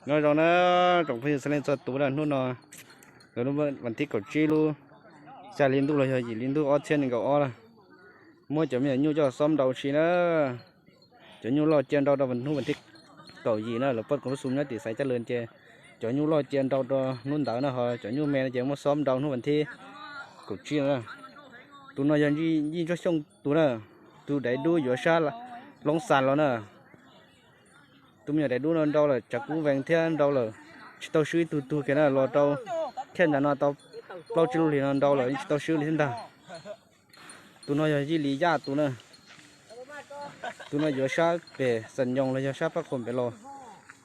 Nyob zoo na tsoom phooj ywg, xav leej txog tus na, hnub no yog lub vas thib kaum tsib lub xya hli ntuj los yog yim hli ntuj ob txhiab nees nkaum ob na. Muab cov me nyuam nyuj coj xob nrau si na. Cov nyuj loj cia nrau rau hnub vas thib kaum yim na, lawv poj koom lub xum nyob tim Xaiv Caj Lwm ces cov nyuj loj cia nrau rau hnub ntawd na, ho cov nyuj me no ces muab xob nrau hnub vas thib kaum tsib na. Tus no yog Yij Ntsuab Xyooj tus na, tus daim dub yuav sab Loob Xas los na. Tus me nyuam daim dub no nrau lawm tsav kub vees thiab nrau lawm tsis tau swb ib tug tug kiag na, los rau thiaj ntawm no tau plaub tsib lub hlis no nrau lawm yeej tsis tau swb li thiab ntag. Tus no yog Yij Lis Yaj tus na. Tus no yuav sab pem Xam Nyoos los yog sab Paj Qhum pem los.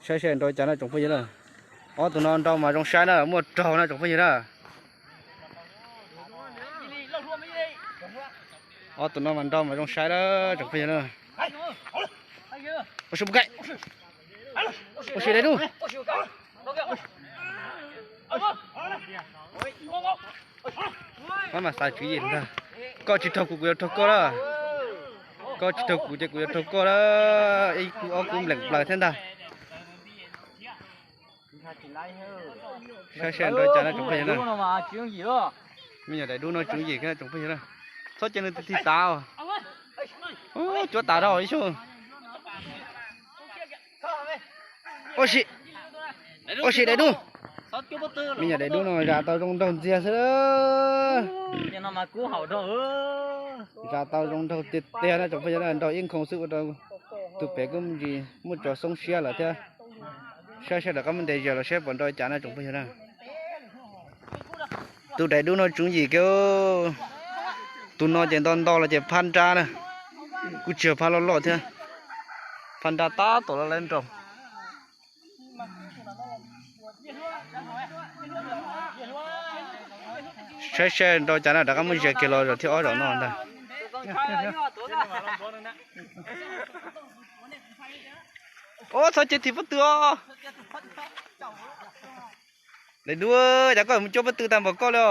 Saib seb nrau cas na tsoom phooj ywg na. Ob tus no nrau mas zoo saib na, muaj raug na tsoom phooj ywg na. Ob tus no mas nrau mas zoo saib na tsoom phooj ywg na. Ua si mus kaim. Ua si daim dub. Mab mas xav tswv yim ntag. Koj tsis raug kuv, kuv yuav raug koj na. Koj tsis raug kuv ces kuv yuav raug koj na. Ib kub ob kub npleem plaws thiab ntag. Saib seb nrau cas na tsoom phooj ywg na. Me nyuam daim dub no tswv yim kiag tsoom phooj ywg na. Txhob cia nws tig tig tav os. Cuab tas rau ib xyoos. Ua si, ua si daim dub. Me nyuam daim dub no zas tau zoo nraug ntxiag xwb. Zas tau zoo nraug tiag tiag na tsoom phooj ywg na, nraug ib nkhoos xwb ua rau tus pem kuj ntsis muaj tso xoob siab lawm thiab. Saib seb rov qab muab ntes zas los seb puas nrau cas na tsoom phooj ywg na. Tus daim dub no tswv yim kiag. Tus no ces nto nto los ces phab nrab na, kuj tsis yog phab loj loj thiab. Phab nrab tab tom lawv nrau. Saib seb nrau cas na, rov qab muab zas kiag los zaum thib ob zaum no ntag. Ob, txhob cia tig pob tw os. Daim dub, cas koj mus cuab pob tw tag npaum koj li os.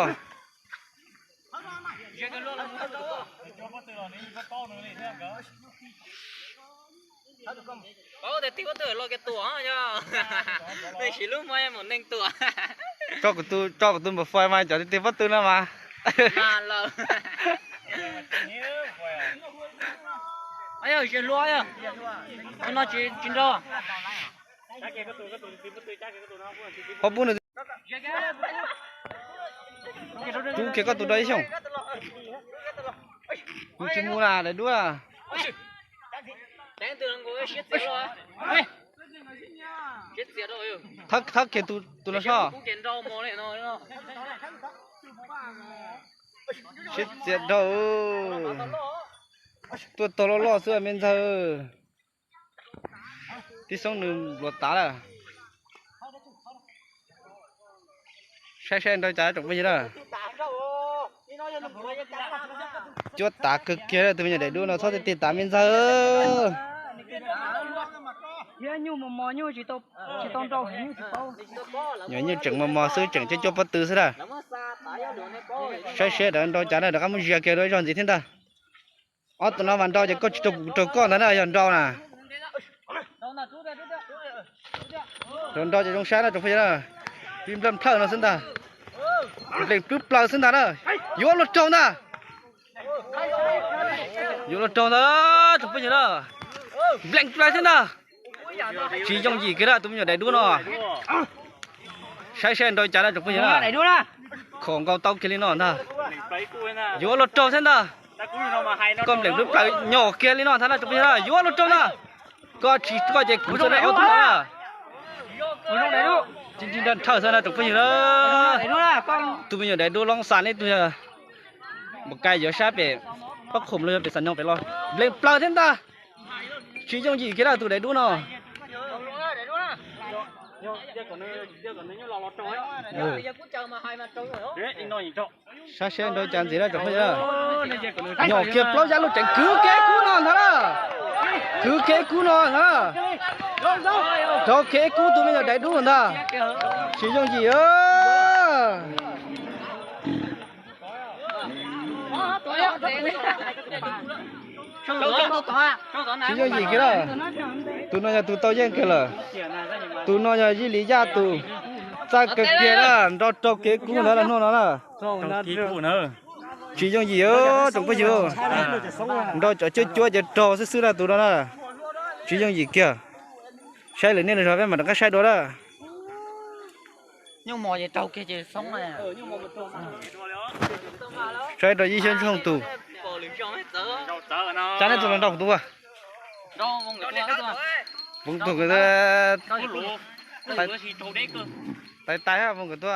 Paub tias tig pob tw los kev tuam, nej siv lub hmo mus neeg tuam. Tso kuv tus npawm fais mas cov tig pob tw no mas. Hlua, no tsis nrau. Ho pub nws. Rub kiag koj tus rau ib xyoos. Nws tsis mus na daim dub. Thawb kiag tus no soj. Siab txias dhau. Tuaj tog loj loj xwb me ntxawg. Tib xoob nws luas tav lawm. Saib saib nrau cas tsoom phooj ywg na. Cuab tav kawg kiag tus me nyuam daim dub no txhob tig tig tav me ntxawg. Nyuam nyuj tseem mos mos xwb, tseem cuab cuab pob tw xwb na. Saib seb rov nrau cas na, rov qab muab zias kiag rau ib zaug ntxiv thiab ntag. Ob tug no mas nrau ces koj tsis raug kuv kuv raug koj ntag na, yog nrau na. Nrau ces zoo saib na tsoom phooj ywg na. Pib nplawj nplhawj no xwb ntag. Nplees plwb plaws xwb ntag na. Yuav luag raug ntag. Yuav luag raug ntag tsoom phooj ywg na. Nplees plaws xwb ntag. Tsis yooj yim kiag na tus me nyuam daim dub no. Saib saib nrau cas na tsoom phooj ywg na. Khom nkaus tau kiag li no ntag. Yuav luag raug thiab ntag. Koj nplees plwb plaws nyom kiag li no ntag na tsoom phooj ywg na, yuav luag raug ntag. Koj tsis koj ces kuv xwb na ob tug no na. Tsis nrhawj xwb na tsoom phooj ywg na. Tus me nyuam daim dub loob xas ne tus yog Mus Kais yuav sab pem Pab Khoom los yog pem Xam Nyoog pem los nplees plaws thiab ntag. Tsis yooj yim kiag na tus daim dub no. Saib seb nrau cas ntxiv na tsoom phooj ywg. Nyom kiag plaub yab lub tseem kwv kiag kub no ntag na. Kwv kiag kub no ntag na. Rau kiag kub tus me nyuam daim dub ntag. Tsis yooj yim. Tsis yooj yim kiag lawm. Tus no yog tus tau yeej kiag lawm. Tus no yog Yij Lis Yaj tus. Txawj kawg kiag lawm, nrau rau kev kub ntawd lawm hnub no na. Tsis yooj yim tsoom phooj ywg. Nrau cov cuab cuab ces raug xwb xwb na tus no na. Tsis yooj yim kiag. Saib lwm niaj lwm zaus peb mam rov qab saib dua na. Saib rau Yij Xyooj Xyooj tus. Tsa nej tus los nrau kuv tus. Voos tus, tais tais voos kuv tus.